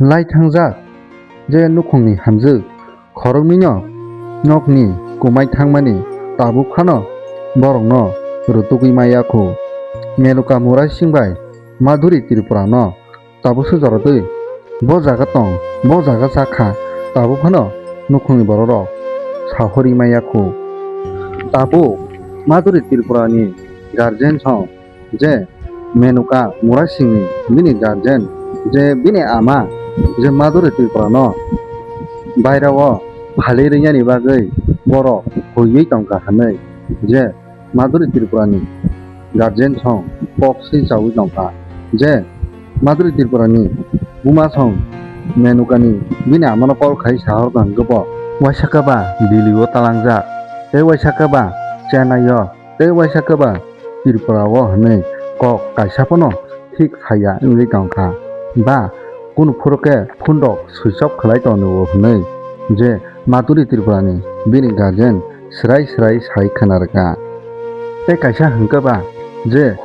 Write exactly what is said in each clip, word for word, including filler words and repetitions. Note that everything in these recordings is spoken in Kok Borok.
Lai thangjak je nukhungni hamjwk khoroknwino nokni kumai thangmani tabuk phano borokno rwtugwi maya khu. Menuka Murasing bai Madhuri Tripurano tabukse joratwi bo jaga tong, bo jaga chakha, tabuk phano nukhungni bororok sahorwi maya khu. Tabuk Madhuri Tripurani guardian song je Menuka Murasingni bini guardian je bini ama je Madhuri Tripurano bairao phalwi rwngyani bagwi borok huiwi tongkha hwnwi je Madhuri Tripurani guardian song kok swi chawi tongkha je Madhuri Tripurani buma song Menukani bini amano call khai sahorkha hwnkhe bo waisa khe ba Delhi o talangjak tei waisa khe ba Chennai o tei waisa khe ba Tripura o hwnwi kok kaisa phano thik saya wngwi tongkha ba kunu phuru khe phone rok switch off khlai tongo hwnwi je Madhuri Tripurani bini guardian swrai swrai sai khna rwkha. Tei kaisa hwnkhe ba je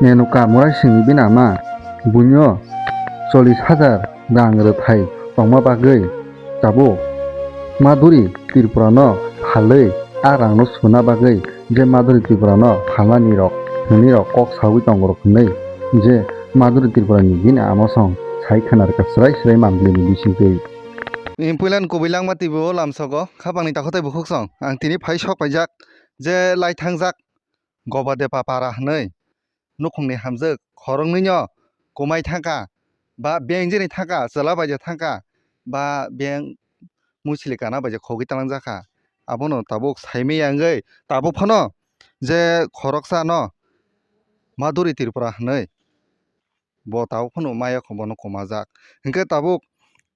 Menuka Murasingni bini ama buino chollish hajar rang rwthai tongma bagwi tabuk Madhuri Tripurano phalwi a rangno suna bagwi je Madhuri Tripurano phalnani rok hwnwi rok kok sawi tongo rok hwnwi je Madhuri Tripurani bini ama song sai khna rwkha swrai swrai manglini bisingtwi. Puilan kubui langma twibo lamsogo khapangni takhuk tei bukhuk song ang tini phai sok paijak je lai thangjak Gobadepa para hwnwi nukhungni hamjwk khoroknwino kumai thangkha ba beng jeni thangkha chwla bai je thangkha ba beng muisili kana bai je khogwi talangjakha. Abono tabuk saimaya wngwi tabuk phano je khoroksano Madhuri Tripura hwnwi bo tabuk phano maya kho bono kumajak. Hinkhe tabuk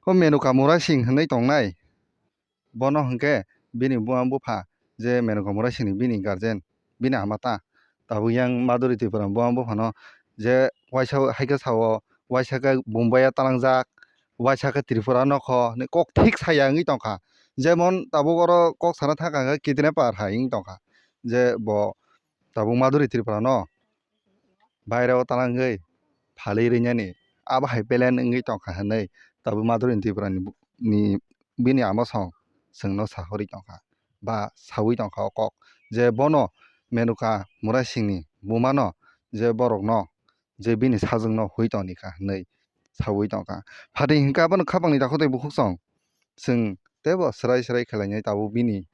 o Menuka Murasing hwnwi tongnai. Bono hinkhe bini buma bupha je Menuka Murasingni bini guardian, bini ama ta tabuk yang Madhuri Tripura buma buphano je waisa hai khe sao, waisa khe Bombaya talangjak, waisa khe Tripura nokho hinwi kok thik saya wngwi tongkha. Jemon tabuk oro kok sana thangkha hwnkhe kidnapper hai wngwi tongkha. Je bo tabuk Madhuri Tripura no bairao talangwi phalwi rwnani abo hai plan wngwi tongkha hwnwi tabuk Madhuri Tripura ni bu-, ni bini ama song chwngno sahorwi tongkha ba sawi tongkha o kok je bono Menuka Murasingni bumano je borokno je bini sajwkno hui tongni kha hwnwi sawi tongkha. Phatwi hinkhe abono khapangni takhuk tei bukhuk song chwng teibo swrai swrai khlainai tabuk bini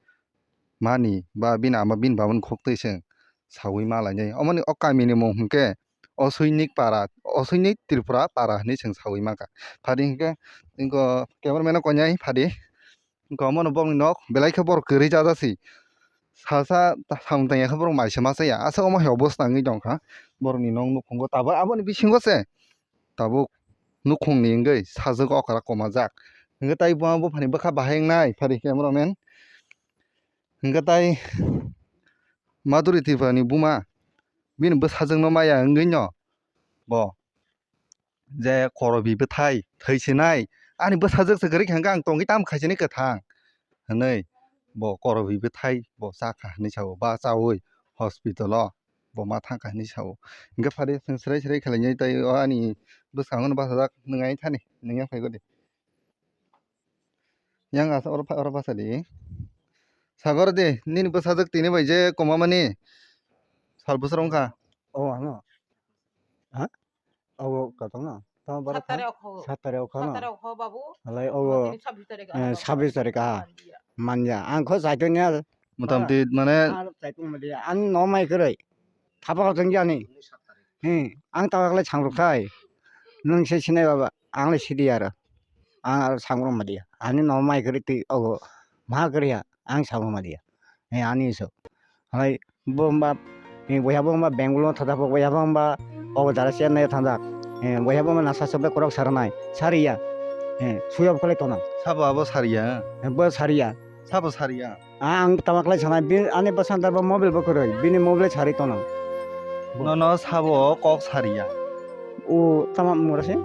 mani ba bini ama bini babani khuk twi chwng sawi ma lainai. Omoni o kamini mung hinkhe Oswini para, Oswini Tripura para hinwi chwng sawi mankha. Phadi hinkhe inko cameraman no konai phadi. Inko omono bokni nok belai khe borok kwrwi chaja si. Sasa samung tangya khe borok mai se ma chaya. Aswk omo hai obostha wngwi tongkha borokni nok nukhungo. Tabuk aboni bisingo se tabuk nukhungni wngwi sajwk okra komajak. Hinkhe tai buma buphani bwkha bahai wngnai phadi cameraman. Hinkhe tai Madhuri Tripura ni buma bini bwsajwkno maya wngwi no bo je korobi bwthai thwi sinai ani bwsajwk se kwrwi kha hwnkhe ang tongwi tamo khaisani kwthang hinwi bo korobi bwthai bo chakha hinwi sao ba chaui hospital o bo ma thangkha hinwi sao. Hinkhe phadi chwng swrai swrai khlainai tai o ani bwskango no bachajak nwngnai thani nwngyang phai godi. Yang asa oro pha-, oro basa di. Sagor di, nini bwsajwk tini bai je komamani sal bwswrwng kha. O ano. Ha? Obo kotong no? Tamo borok kha? Satare okho. Satare okho no? Satare okho babu. Alai obo, tini sabbish tarik eh, ano. Sabbish tarik aha. Mandia. Mandia. Ang kho saito nya. Motamoti mane. Ang saito mandia. Ang no mai kwrwi. Thapa kotong jani. Hmm. Ang tawaklai sangruk thai. Nung se sinai baba. Ang le sidi aro. Ang aro sangrok madi. Ani no mai kwrwi twi ogo. Ma kwrwi ya. Ang sangrok madi. He ani iso. Hai bo hwnba, he boya bo hwnba Bangalore thajak bo, boya bo hwnba ogo dara Chennai thajak. He boya bo hwnba nasa sobe korok sarnai. Sariya. He suyab kwlai tonang. Sabo abo sariya. He bo sariya. Sabo sariya. Ang tama kwlai sanai, bini, ani bwsang darbo mobile bo kwrwi, bini mobile sari tono. Nono sabo kok sariya. O tama mora sing?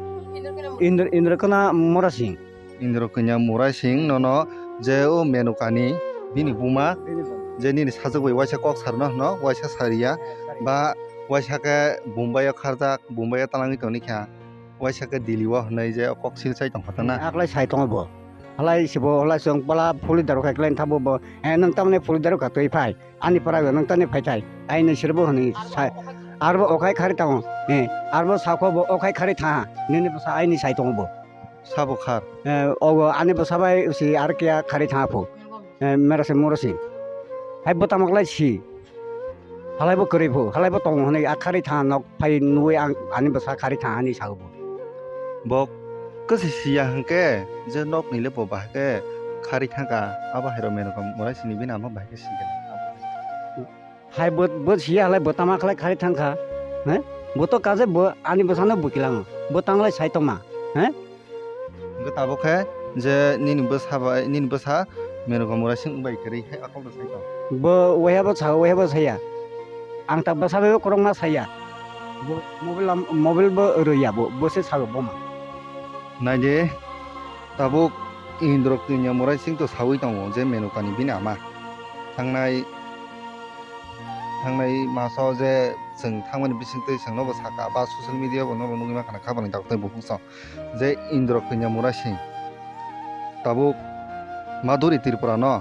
Indra, Indra kana mora sing? Indra kanya mora sing nono je o Menukani bini buma je nini sajwk bai waisa kok sarno hwno waisa sariya ba waisa khe Bombay o kharjak, Bombay o talangwi tongni kha. Waisa khe Delhi o hwnwi je kok sil sai tong kha ta na? Aklai sai tongo bo. Halai se bo, halai chwng bwla phuli daru khai klai thangbo bo. Eh, nwng tamni phuli daru kha twi phai. Ani para nwng tani phai thai. Aini sir bo hwnwi sai. Arbo okhai khari tongo. Eh, arbo sakho bo okhai khari tha. Nini bwsa aini sai tongo bo. Sabo khar. Eh, ogo ani bwsa bai si ar kiya khari tha pho. Eh, mera se moro si. Hai bo tamaklai si. Halai bo kwrwi pho, halai bo tongo hwnwi a khari tha nok phai nugwi ang ani bwsa khari tha ani sago bo. Bo kwsi siya hwnkhe je nok ni le bo bahai khe khari thangkha, abo hai rok meno kam murai sini bini ama bahai khe sikha. Hai bo, bo siya halai bo tama khlai khari thangkha, he? Bo to kaje bo ani bwsano bukilango, bo tanglai sai tongma, he? Hwnkhe tabuk khe je nini bwsa bai, nini bwsa Menuka Murasing bai kwrwi hai akhok rw sai tong. Bo waiha bo sao, waiha bo saya. Ang ta bwsa bai bo kwrwngma saya. Bo mobile lam-, mobile bo rwya bo, bo se sao boma. Naidi, tabuk Indro Kanya Murasing to saui tongo je Menuka ni bini ama. Thangnai, thangnai maso je chwng thangmani bisingtwi chwngno bo saka ba social media bo nobo nugwi mankha na kha bwlai tabuk tei buphang song. Je Indro Kanya Murasing tabuk Madhuri Tripura no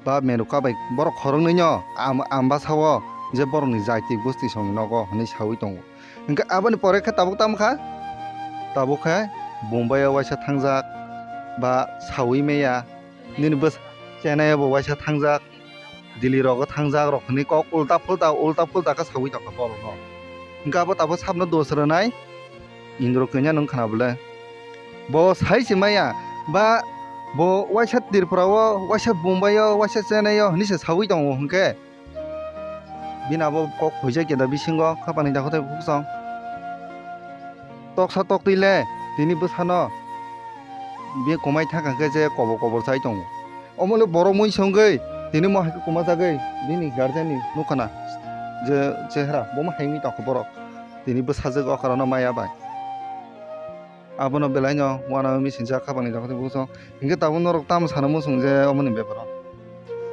ba Menuka bai borok khoroknwi no am-, ambasa o je borok ni jati gosti song nogo hwnwi saui tongo. Hwnkhe aboni pore khe tabuk tamo kha? Tabuk khe Bombay o waisa thangjak ba saui maya nini bwsa Chennai o bo waisa thangjak. Delhi rogo thangjak rok hwnwi kok ulta phulta, ulta phulta khe saui tongkha borokno. Hwnkhe abo tabuk sabno dos rwnai Indro Kanya nwng khna bwle. Bo sai se maya ba bo waisa Tripura o, waisa Bombay o, waisa Chennai o hwnwi se saui tongo hwnkhe. Bini abo kok huijak ya da bisingo khapani dakho tei bukhuk song. Toksa toktwi le tini bwsano bini kwmai thangkha khe je kobor kobor chai tongo. Omo le borok mui se wngwi tini mo hai khe kwma jagwi bini guardian ni nukha na je chehra bo ma hai wngwi tongkha borok tini bwsajwk okra no maya bai. Abono belai no uanama missing jak khapang ni jagati bukhuksong. Hinkhe tabuk norok tamo sana muchung je omoni beparo?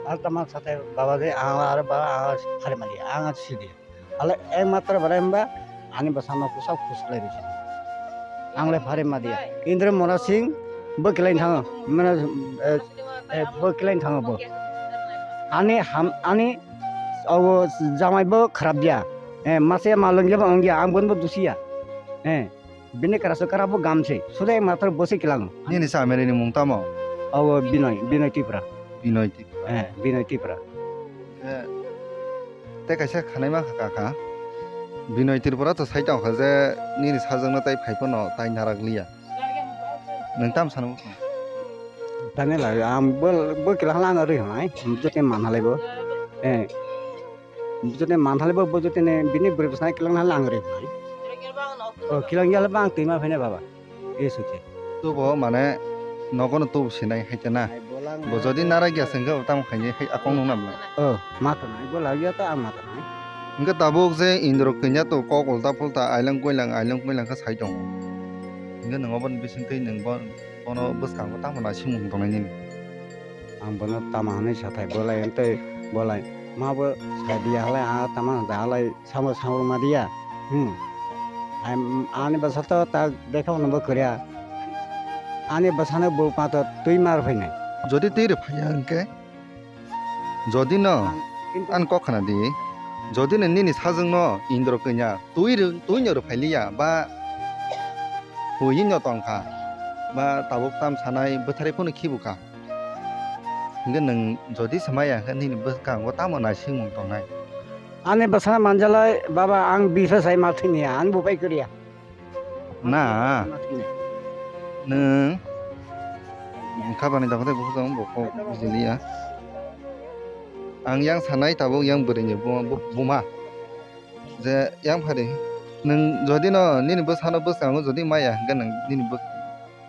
Ang tamo sate baba je ang aro baba ang phari mali ang sidi. Ale ek matro bare hemba ani bwsano kusa khus khlai rwsidi. Ang le phari ma diya. Indra Mona Singh bo kelain thango. Mane, eh, eh, bo kelain thango bo. Ani ham, ani obo jamai bo kharap diya. Eh, mase malung jabo ongya, ang bon bo dusiya. Eh, bini kara so kara bo gamse. Sude ek matro bo se kelang. Nini sa mere ni mung tamo? Obo Binoy, Binoy Tripura. Binoy Tripura. Eh, Binoy Tripura. Eh, Tei kaisa khanaima kha kha, Binoy Tripura to sai tong kha je nini sajwkno tei phai phano tai narak liya. Nwng tamo sana muchung? Tani lai, ang bo, bo kila hwnla ang rwi hwnai, jote man halai bo. Eh, jote man halai bo, bo jote ne bini bwrwi bwsai kila hwnla ang rwi hwnai. Oh, kila hwnla bang twi ma phai na baba. Eso khe. Tubo mane nogono tubu sinai hai khe na. Bo jodi narak ya se hwnkhe tamo khainai hai akong nung nang. Oh, ma tongnai, bo lagya ta ang ma tongnai. Hwnkhe tabuk je Indro kanya to kok ulta pulta ailang koilang ailang koilang khe sai tongo. Hwnkhe nwng oboni bisingtwi nwng bo, bono bwskango tamo naisingmung tongnai nini? Ang bono tamo hwnwi sathai bolai hwntwi bolai ma bo sadiya halai ang tamo da halai. Samo samung ma diya. Hmm. Am-, ani bwsa to ta dekha no bo kwrya. Ani bwsano bo pato twi mar phainai. Jodi twi rw phaiya hwnkhe, jodi no, ang, kintu an kok khna di, jodi no nini sajwk no Indro kanya twi rw, twi no rw phailiya ba hui no tong kha ba tabuk tam sanai bwtharwi phano khibu kha. Hwnkhe nwng jodi se maya hwnkhe nini bwskango tamo naisingmung tongnai? Ani bwsa manjalai baba ang bisa sai ma thwini ang bo pai kwrya. Na. Ma thwini. Nwng khabani dakho tei bukhukjang bo kok bijiliya. Ang yang sanai tabuk yang bwrwini buma, bu-, buma. Je yang phari nwng jodi no nini bwsano bwskango jodi maya hwnkhe nwng nini bwk-,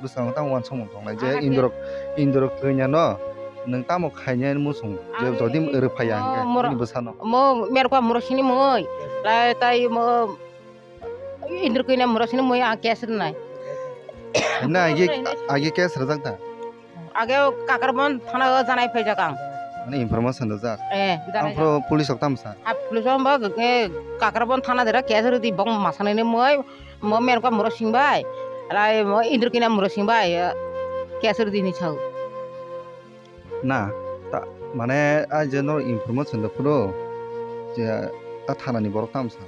bwskango tamo uansukmung tongnai je Indro, Indro kanya no nwng tamo khainai muchung je jodi rwphaiya hwnkhe nini bwsano. Mo merkwa muro sini mui. Lai tai mo Indro kanya muro sini mui ang case rwnai. Na agi, agi case rwjak da? Age o Kakarban thana o janai phaijak ang. Mane information rwjak? Eh, janai. Ang phro police rok tamo sa? A police rok bo, eh, Kakarban thana dera case rwdi bong masani ni mui. mo Merka Murasing bai, alai mo Indrokina Murasing bai, eh, case rwdi hinwi sao. Na, ta, mane, a je no information da phuru, je ta thana ni borok tam sa.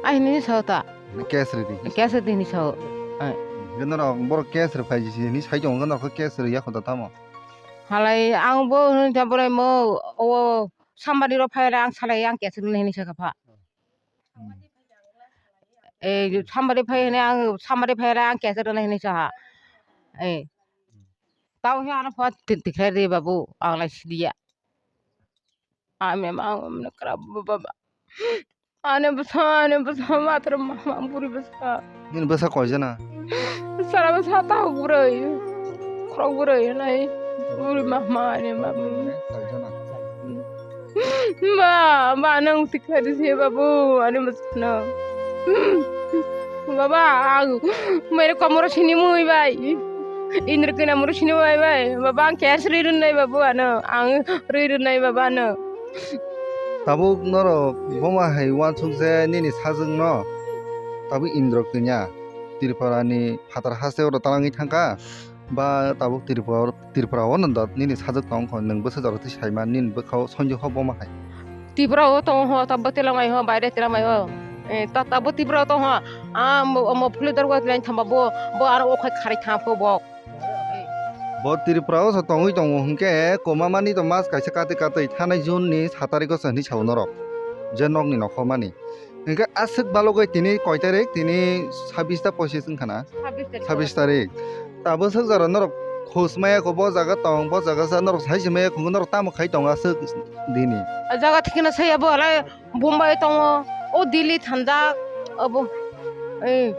A hinwi sao ta. Case rwdi. Case rwdi hinwi sao. Ai. Je no borok case rwphai ji hinwi sai tongo, no case rwya kho da tamo. Halai ang bo hinwi ta borai mo, o sambari ro phai ra ang salai ang case rwna hinwi sakha pha. Eh, sambari phai hene ang, sambari phai ra ang kesa rwna hene saha. Eh. Tao he ano pha ti-, tikhlai de babu, ang lai sidiya. Ami ma ang mane kra baba. Ane basa, ane basa, matra ma, ma buri basa. Nini basa koi jana? Sara basa tao buri. Khorok buri nai. Buri ma, ma, ane ma. Koi jana? Ba, ba, nang tikha di se babu, ani masno. Baba, ang mere komoro sini mui bai. Indra kena moro sini mui bai. Baba, ang cash ri run nai babu ano. Ang ri run nai baba ano. Tabuk norok boma hai wansuk je nini sajwk no. Tabuk Indra kenya Tripura ni phatar haste oro talangwi thangkha. Ba tabuk Tripura, Tripura o no dot nini sajwk tong kho, nwng bwsajak rok twi saima nini bwkha o sonjo kho boma hai. Tripura o tong ho, tabuk telamai ho, baire telamai ho. Eh, ta tabuk Tripura o tong ho. Ah, mo, mo phuli dor wa tlang thamba bo, bo aro o khai khari thang pho bo. Bo Tripura o so tongwi tongo hwnkhe koma mani to mas kaisa katwi katwi thanai June ni sa tarik o se hinwi sao norok. Je nokni nokho mani. Hingke aswk balogoi tini koi tarik? Tini sabis ta pochis wngkha na? Sabis tarik. Sabis tarik. Tabuk swk jora norok khus maya kho bo jaga tong, bo jaga sa norok sai se maya kho norok tamo khai tongo aswk dini. A jaga thikna saya bo halai Bombay tongo, o Delhi thanjak, obo, eh,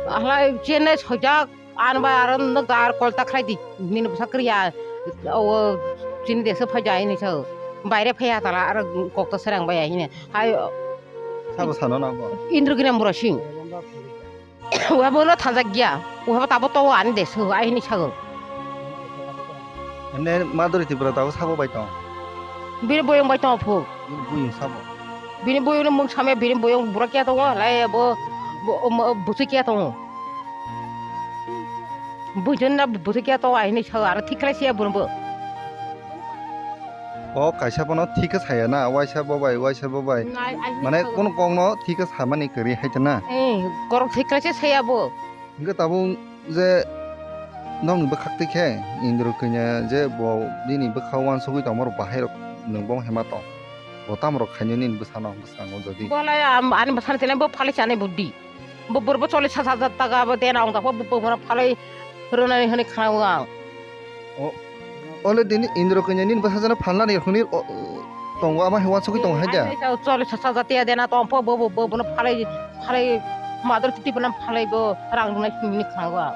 halai Chennai sojak. Ano ba aro nwk da aro call ta khlai di. Nini bwsa kwrwi ya. O chini deso phai ja ini sao. Baire phai ya tala aro kok ta serang bai ya hini. Hai Sabo sano na bo? Indra Kina Mura Singh. Uha bo no thanjak ya. Uha bo tabo to ani deso ai hini sao. Ene Madhuri Tripura tabo sabo bai tong. Bini boyong bai tong phu. Bini boyong sabo. Bini boyong ni mung samya bini boyong bura kya tongo lai bo, bo, bo, busi kya tongo. Bujon na busi kya tongo ai ni sao aro thik khlai siya bono bo. O kaisa bono thik khe saya na, waisa bo bai, waisa bo bai. Nai, ai ni Mane sao. Kono kok no thik khe samani kwrwi hai ta na. Eh, korok thik khlai se saya bo. Hingke tabuk je nokni bwkhak twi khe Indra kanya je bo bini bwkha o uansugwi tongma rok bahai rok nwng bo hema tong. Bo tamo rok khainwi nini bwsano bwskango jodi. Bo lai am-, ani bwsani tene bo phalai chani buddi. Bo borbo chollish hajar taka bo dena ongkha bo bo bono phalai rwnani hwnwi khna o ang. O, ole dini Indra kanya nini bwsajano phalnani hwnwi o, tongo ama hai uansugwi tongo hai da. Ai, sao chollish hajar tiya dena tong pho bo, bo, bo, bono phalai, phalai Madhuri Tripura phalai bo rang rwnai hwnwi khna o ang.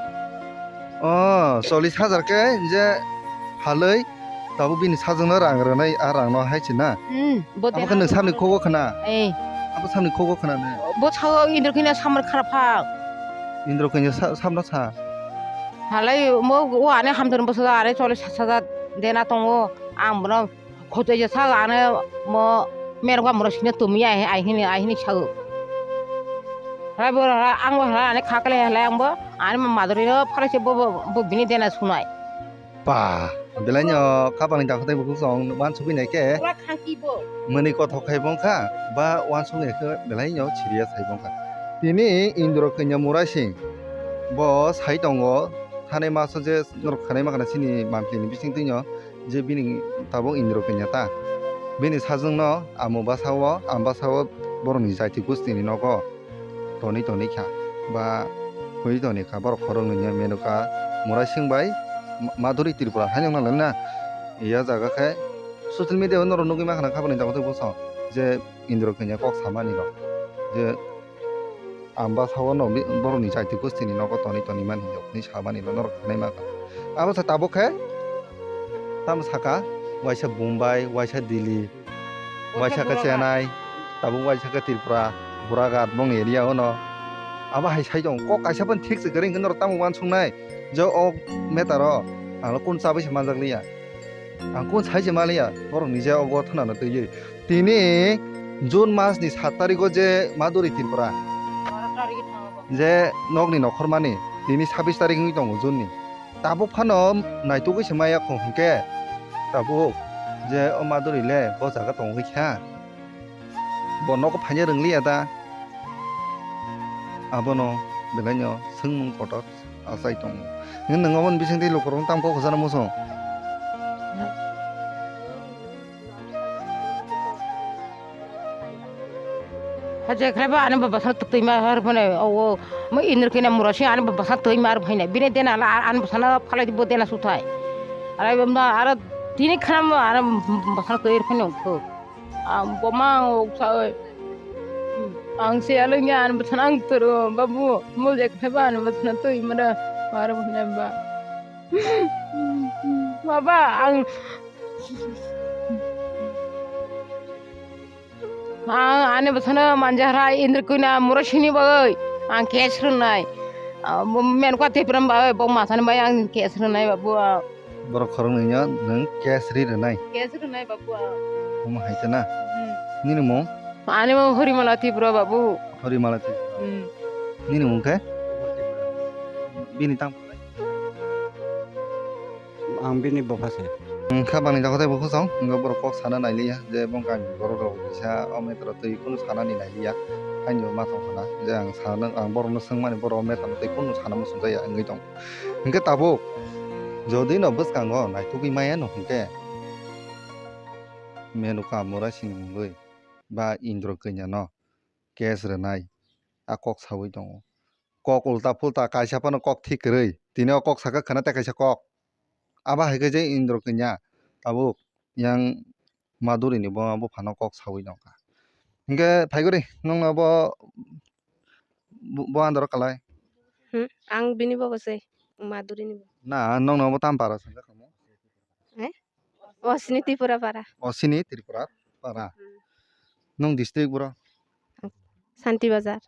O, chollish hajar khe je phalai tabuk bini sajwkno rang rwnai a rangno hai se na. Hmm, bo Abo khe dena nwng samni kogo khna. Eh. Abo samni kogo khna ne. Bo sao Indra kanya samar khna pha. Indra kanya sa-, samno sa. Halai mo o ane hamthor bwswk are chollish hajar dena tongo. Ang bono khotoi je sa ane mo merok ba moro sine tumi ai, ai hini, ai hini sao. Halai bo halai ang bo halai ane khakle halai ang bo ane mo Madhuri no phalai se bo, bo, bo bini dena sunai. Ba, belai no kapang ni dakhotai bukhuk song uansugwi nai khe. Pura khangki bo. Mwnwi kothok khai bongkha, ba uansugwi nai khe belai no serious khai bongkha. Tini Indra kanya Mura Singh bo sai tongo, thanai maso je norok khanai ma khana chini mampli ni bising twi no je bini tabuk Indra kanya ta. Bini sajwk no amo basa o, am basa o borok ni jati gusti ni nogo. Tonwi tonwi kha ba hui tonwi kha borok khoroknwi no Menuka Mura Singh bai Ma-, Madhuri Tripura hai wngna lemna ya jaga khe social media o norok nugwi mankha na kha bwrwi jaga tei bwsong je Indra kanya kok samani rok je ang bwsao no borokni jati gostini nogo tonwi tonwi mani hinwi samani norok nai mankha abo se tabuk khe tamo saka waisa Bombay waisa Delhi. Waisa khe Chennai, tabuk waisa khe Tripura, Buragat bongni area o no. Abo hai sai tong, kok kaisa phano thik se kwrwi hwnkhe norok tamo uansuknai? Je o matter o ang kunu chabai se manjak liya. Ang kunu sai se ma liya, borok ni je o gotha no twiwi. Tini June mas ni sat tarik o je Madhuri Tripura. je nokni nokhormani tini sabis tarik wngwi tongo June ni. Tabuk phano naitugwi se maya kho hwnkhe tabuk je o Maduri le bo jaga tongwi kha. Bo nogo phaina rwngliya da? Abono belaino swngmung kotor achai tongo. Nwng aboni bisingtwi lukurokno tamo kok kwchana muchung? Haje khlaiba ani bwsano twima har phone o mo inir kina murasi ani bwsano twima ar phone bini dena ani bwsano phalai bo dena suthai. Arai bamba aro tini khanam aro bwsano twi phone thuk. Ang boma ang uksa oi. Ang se alung ya an bwthana ang turu babu mul jek pheba an bwthana tui mada mar bwthana ba. Baba ang ang ani bwthana manjahra indri kuina murasini bagoi ang kes rwnai. Menka tipram bagoi bok masani bai ang kes rwnai babu. Borok khoroknwi no nwng cash ri rwnai. Cash rwnai babu. Omo hai khe na? Hmm. Nini mung? Ani mung Horimala Tripura babu. Horimala Tripura. Hmm. Nini mung khe? Bini tang? Ang bini bupha se. Wngkha bangni jaga tei bukhuk song, wngkha borok kok sana nailiya, je bongkha borok rok kisa o metro twi kunu sanani nailiya. Haini ma tong khana, je ang sana, ang borokno swngmani borok o metro twi kunu sana muchung jaya wngwi tong. Hinkhe tabuk, jodi no bwskango naitugwi maya no hinkhe, Menuka Murasini mungwi ba Indro Kanya no case rwnai a kok sawi tongo. Kok ulta pulta kaisa phano kok thik kwrwi, tini o kok saka khwna tei kaisa kok. Abo hai khe je Indro Kanya tabuk yang Maduri ni buma buphano kok sawi tongkha. Hinkhe phaiguri nwngno bo, bo, bo andro kalai. Hmm, ang bini bogo se Maduri ni bo. Na, nwngno bo tam para sanja kamo? Eh? O sini Tripura para. O sini Tripura para. Hmm. Nwng district boro? Santi Bazar.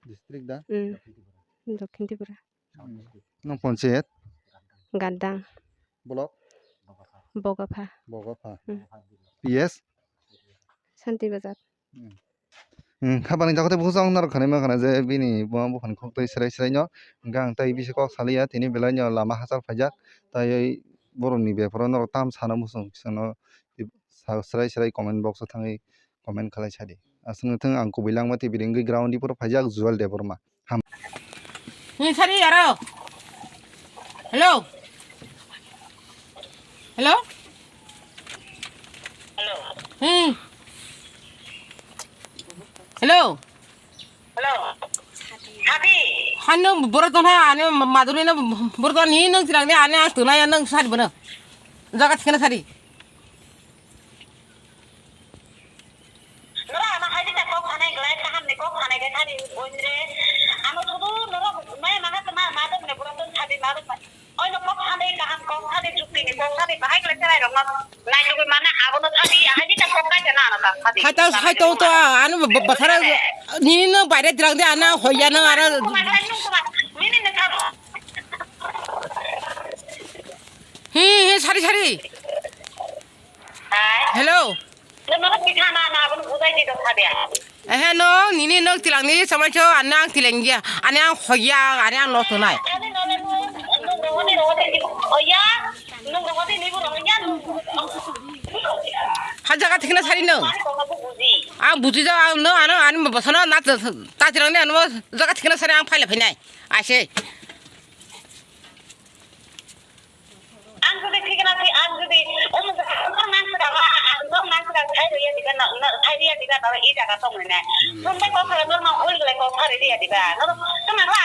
District da? Hmm. Dokhin Tripura. Nwng panchayat? Gaddang. Block? Bogopha. Bogopha. Hmm. P S? Santi Bazar. Hmm. Hmm, khabani jaga tei bukhuk song norok khanai ma khana je bini buma buphani khok tei srai srai no. Hingkhe ang tei bisi kok saliya tini belai no lama hachal phaijak. Tai borokni beparo norok tam sana muchung sano srai srai comment box o thangwi comment khlai sadi. Aswk no thung ang kubui langma tei bini wngwi ground ni phuru phaijak Jual Debbarma. Ham. Ni sari aro. Hello. Hello. Hello. Hmm. Hello. Hello. Habi. Hano borok tong ha, ani maduri no borok tong ni nang sirang ni ani ang tunai nang sari bono. Jaga thikana sari. Nora ama hai ta kok hanai glai kaham ni kok hanai ke thani boin re. Ano sudu nora mai mana ma ma dong ne borok tong habi ma dong. Oino kok sanwi kaham, kok sanwi chuktini, kok sanwi bahai kwlai chwrairokno naitugwi mano, abono sabi, ahai jesa kok kaisa na ano ta sabi. Hai tao, hai tao to, ano bo-, bo-, basara nini no baire dirang de, ano hoya no aro. Nini no sabo. Hi, hi, sari, sari. Hai. Hello. Nono bikha na na, abono bujai di do kha de. Ehe, no, nini no tilang ni samai cho, ani ang tilang ya, ani ang hoya, ani ang no tonai. Ani no le no, no rohoni rohoni di, oya, no rohoni ni bu rohoni ya, no. Ha jaga thikna sari no. Ani ko bu buji. Ang buji ja, ang no, ano, ani bosano na ta tilang ni ano jaga thikna sari ang phaile phainai. Aise. Ang jodi thikna thi, ang jodi omo nang sida, ang nang sida khai roya diga, na, na, khai roya diga, na, i jaga tong ne. Sumbai kok sara normal ul gele kok sari dia diga. No, to na la